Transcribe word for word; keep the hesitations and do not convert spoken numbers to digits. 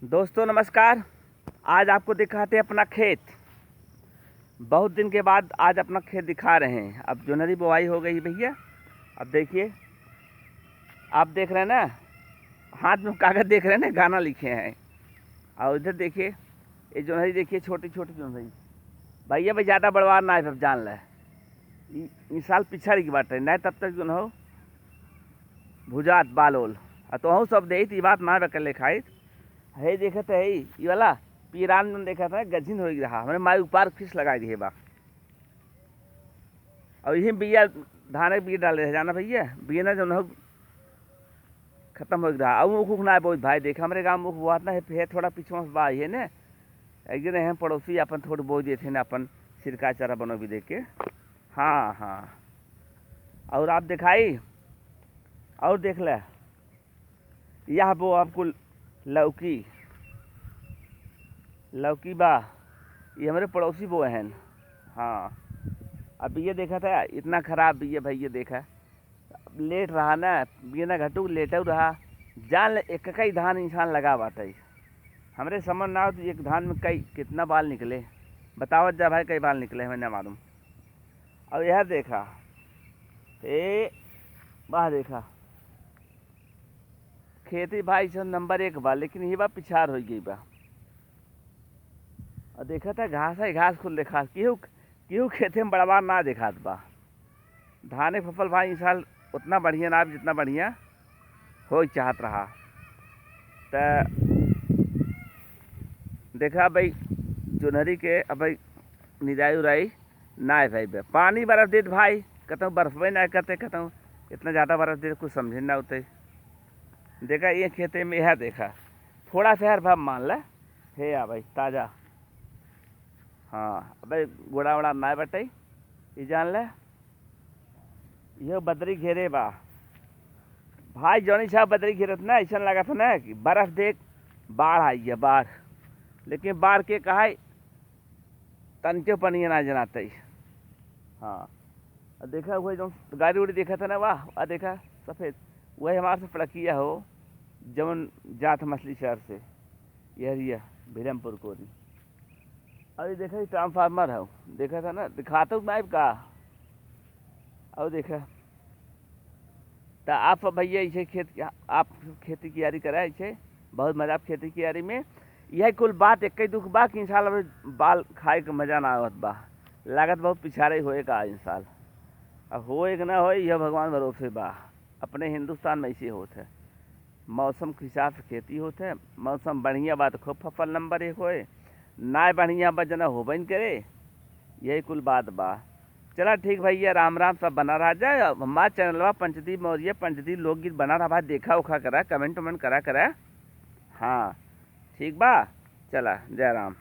दोस्तों नमस्कार, आज आपको दिखाते हैं अपना खेत। बहुत दिन के बाद आज अपना खेत दिखा रहे हैं। अब जोन्हरी बोआई हो गई भैया। अब देखिए, आप देख रहे हैं ना, हाथ में कागज देख रहे हैं ना, गाना लिखे हैं। और इधर देखिए, ये जोन्हरी देखिए, छोटी छोटी जोन्हरी। भैया भाई ज़्यादा बड़वार ना है, अब जान ले, ई, ई साल पिछड़ की बात है, नहीं तब तक जोन हो भुजात बाल ओल। आ तोहू सब देइत, ई बात ना बकले खाइत। हे देखत है, ई वाला पीरान में देखत है, गझिन होई रहा। हमरे माई ऊपर खीस लगाई दिए बा। और यही बिया, धान के बिया डाले रहे, जाना भैया, बिया ना जौन हो खत्म हो रहा। अब ऊख, ऊख ना बोई भाई, देख हमरे गाँव में ऊख बोआत ना है, है थोड़ा पीछे से बा, ये ने। एक दिन हम पड़ोसी अपन थोड़ी बोई देते हैं ना, अपन सिरका चारा बनो भी देख के। हाँ, हाँ। और आप दिखाई, और देख ले, यह बो आपको लौकी, लौकी बा, ये हमरे पड़ोसी बो हैं। हाँ, अब ये देखा था, इतना खराब ये भाई, ये देखा, लेट रहा ना, बिना घटू लेटऊ रहा। जान ले, एक कई धान इंसान लगा बाटे। हमरे समझ ना हो तो एक धान में कई, कितना बाल निकले, बतावत जा भाई, कई बाल निकले, हमें ना मालूम। अब यह देखा, ए, वाह देखा, खेती भाई सब नंबर एक बा, लेकिन ये बा पिछाड़ हो गई बा। और देखा था घास है, घास कुल देखा, केहू, केहू खेते में बड़वार ना देखात बा। धाने फसल भाई इस साल उतना बढ़िया ना, जितना बढ़िया हो चाहत रहा। त देखा भाई, जोन्हरी के अब भाई निराई उराई ना है भाई बे। पानी बरस देत भाई, कहता हूँ बरसबे ना करते, कहता हूँ इतना ज़्यादा बरस देत, कुछ समझे ना होते। देखा ये खेते में, यह देखा, थोड़ा सा हर भाव मान ले, हे आ भाई, ताज़ा। हाँ, अबे गोड़ा वोड़ा ना बटे, ये जान ले, ये बदरी घेरे बा। भाई जौनी साहब बदरी घेरत ना, ऐसा लागत है ना कि बर्फ देख, बाढ़ आई है, बाढ़। लेकिन बाढ़ के कहा है, तनके पनिया ना जनाते। हाँ, अब देखा हुआ जो गाड़ी उड़ी देखा था ना, वाह, आ देखा सफेद, वही हमारे से पड़किया हो, जवन जात मछली शहर से, यहरिया भीरमपुर कोरी। अरे देखा, ये ट्रांसफार्मर है, देखा था ना, दिखाता हूँ मैं का। और देखा, तो आप सब भैया ऐसे खेत, आप खेती कियारी करा ऐसे, बहुत मजा आप खेती कियारी में। यह कुल बात एक ही दुख बा कि इंसान अब बाल खाए के मजा ना आवत बा, लागत बहुत पिछाड़े होए का इंसान। अब होए के ना होए, यह भगवान भरोसे बा। अपने हिंदुस्तान में ऐसे होत है, मौसम के हिसाब से खेती होत है। मौसम बढ़िया बा तो खूब फसल नंबर एक होए, ना बढ़िया बा जना होबे न करे। यही कुल बात बा। चला ठीक भैया, राम राम, सब बना रहा जाए। अब हमार चैनल बा पंचदीप मौर्य, पंचदीप लोकगीत बना रहा भाई, देखा उखा करा, कमेंट वमेंट करा करा। हाँ ठीक बा, चला जय राम।